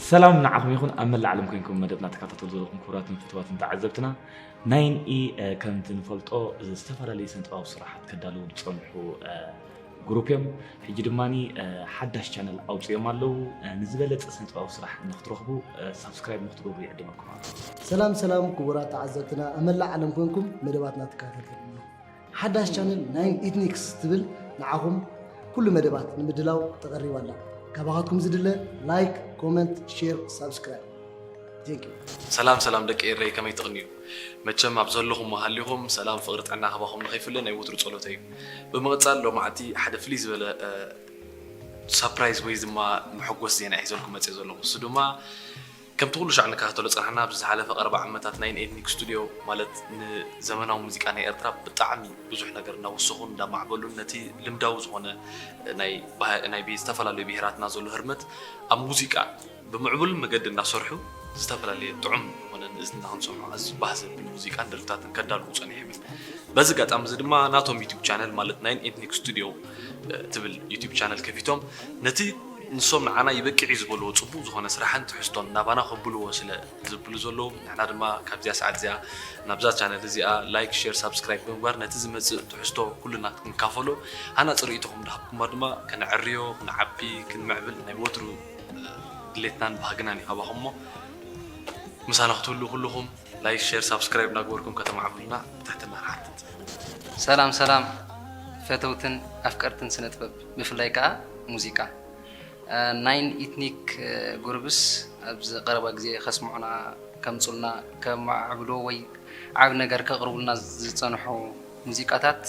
ሰላም ንዓኹም ይኹን ኣብ መላእ ዓለም ኮይንኩም መደብና ተከታተሉ ዘለኹም ክቡራትን ፍትዋትን ተዓዘብትና። ናይን ኢ ከምቲ ንፈልጦ ዝተፈላለዩ ስነጥበባዊ ስራሓት ከዳልዉ ዝፀንሑ ግሩፕ እዮም። ሕጂ ድማ ሓዳሽ ቻነል ኣውፅኦም ኣለዉ። ንዝበለፀ ስነጥበባዊ ስራሕ ንክትረኽቡ ሳብስክራይብ ንክትገብሩ ይዕድመኩም ኣሎ። ሰላም ሰላም ክቡራት ተዓዘብትና ኣብ መላእ ዓለም ኮንኩም መደባትና ትከታተልኩም ሓዳሽ ቻነል ናይን ኢትኒክስ ትብል ንዓኹም ኩሉ መደባት ንምድላው ተቐሪባ ኣላ። ካባኻትኩም ዝድለ ላይክ፣ ኮመንት፣ ሼር፣ ሳብስክራይብ። Thank you። ሰላም ሰላም ደቂ ኤረይ ከመይ ትቕንዩ? መቸም ኣብ ዘለኹም ሃሊኹም ሰላም ፍቕሪ ጥዕና ካባኹም ንኸይፍለ ናይ ወትሩ ጸሎተይ እዩ። ብምቕጻል ሎማዕቲ ሓደ ፍልይ ዝበለ ሳፕራይዝ ወይ ድማ መሐጎስ ዜና ሒዘልኩም መጽእ ዘለኹ እሱ ድማ ከምቲ ኩሉ ሻዕ ንከታተሎ ጸናሕና ኣብዚ ዝሓለፈ ቀረባ ዓመታት ናይን ኤትኒክ ስቱድዮ ማለት ንዘመናዊ ሙዚቃ ናይ ኤርትራ ብጣዕሚ ብዙሕ ነገር እናወሰኹን እንዳማዕበሉን ነቲ ልምዳዊ ዝኾነ ናይ ዝተፈላለዩ ብሄራትና ዘሎ ህርመት ኣብ ሙዚቃ ብምዕቡል መገዲ እናሰርሑ ዝተፈላለየ ጥዑም ዝኾነ ንእዝንና ክንሰምዖ ኣዝዩ ባህ ዘብል ሙዚቃን ደርፍታትን ከዳልዉ ጸኒሖም እዮም። በዚ ኣጋጣሚ እዚ ድማ ናቶም ዩቱብ ቻነል ማለት ናይን ኤትኒክ ስቱድዮ ትብል ዩቱብ ቻነል ከፊቶም ነቲ ንሶም ንዓና ይበቅዕ እዩ ዝበልዎ ጽቡቕ ዝኾነ ስራሕን ትሕዝቶን ናባና ከብልዎ ስለ ዝብሉ ዘለዉ ንሕና ድማ ካብዚኣ ሰዓት እዚኣ ናብዛ ቻነል እዚኣ ላይክ ሼር ሳብስክራይብ ብምግባር ነቲ ዝመጽእ ትሕዝቶ ኩልና ክንካፈሎ ሃናጺ ርእይቶኹም እንዳሃብኩማ ድማ ከነዕርዮ ክንዓቢ ክንምዕብል ናይ ወትሩ ድሌትናን ባህግናን እዩ ካባኹም እሞ ምሳና ክትህሉ ኩልኹም ላይክ ሼር ሳብስክራይብ እናገበርኩም ከተማዕብሉና ብትሕትና ንሓትት። ሰላም ሰላም ፈተውትን ኣፍቀርትን ስነ ጥበብ ብፍላይ ከዓ ሙዚቃ ናይን ኢትኒክ ጉርብስ ኣብዚ ቀረባ ግዜ ከስምዑና ከምፁልና ከማዕብሎ ወይ ዓብ ነገር ከቕርቡልና ዝፀንሑ ሙዚቃታት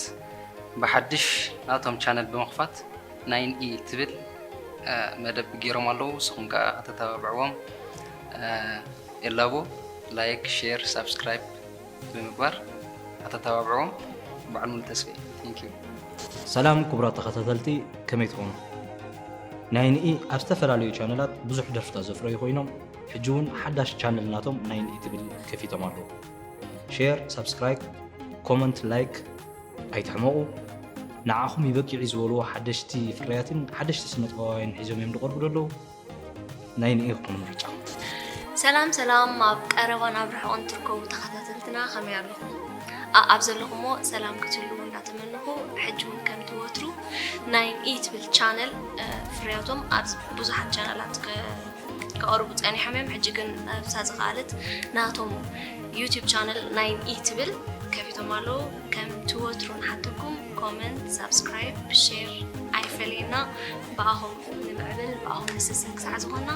ብሓድሽ ናቶም ቻነል ብምኽፋት ናይን ኢ ትብል መደብ ገይሮም ኣለዉ ንስኹም ከዓ ከተተባብዕዎም የላቦ ላይክ ሼር ሳብስክራይብ ብምግባር ኣተተባብዕዎም በዓል ሙሉ ተስፋ እዩ። Thank you። ሰላም ክቡራት ተኸታተልቲ ከመይ ትኾኑ? ናይን ኢ ኣብ ዝተፈላለዩ ቻነላት ብዙሕ ደርፍታት ዘፍረዩ ኮይኖም ሕጂ እውን ሓዳሽ ቻነል ናቶም ናይን ኢ ትብል ከፊቶም ኣለዉ። ሼር፣ ሳብስክራይብ፣ ኮመንት፣ ላይክ ኣይትሕመቑ። ንዓኹም ይበቂዕ እዩ ዝበልዎ ሓደሽቲ ፍርያትን ሓደሽቲ ስነጥበባውያን ሒዞም እዮም ዝቐርቡ ዘለዉ። ናይ ንኢኹም ምርጫ። ሰላም ሰላም ኣብ ቀረባን ኣብ ርሑቕን ትርከቡ ተኸታተልትና ከመይ ኣለኹም? ኣብ ዘለኹሞ ሰላም ክትህልዉ እንዳተመነኹ ሕጂ እውን ከምቲ ወትሩ ናይ ኢ ትብል ቻነል ፍርያቶም ኣብ ብዙሓት ቻነላት ከቕርቡ ጸኒሖም እዮም። ሕጂ ግን ኣብዛ ዝኸኣለት ናቶም ዩቲብ ቻነል ናይን ኢ ትብል ከፊቶም ኣለዉ። ከምቲ ወትሩ ንሓተኩም ኮመንት፣ ሳብስክራይብ፣ ሼር ኣይፈለየና። ብኣኹም ንምዕብል ብኣኹም ንስስን ክሳዕ ዝኾና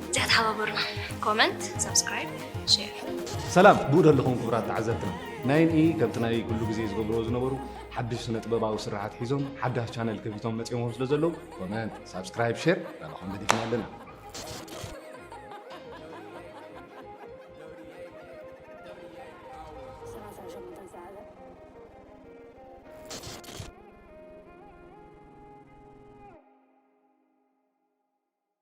እዚኣ ተሓባበሩና። ኮመንት፣ ሳብስክራይብ፣ ሼር። ሰላም ብኡ ደለኹም ክቡራት ተዓዘብትና ናይን ኢ ከምቲ ናይ ኩሉ ግዜ ዝገብርዎ ዝነበሩ ሓድሽ ስነ ጥበባዊ ስራሓት ሒዞም ሓዳሽ ቻነል ከፊቶም መፂኦምኹም ስለ ዘለዉ ኮመንት ሳብስክራይብ ሼር ናባኹም ገዲፍና ኣለና።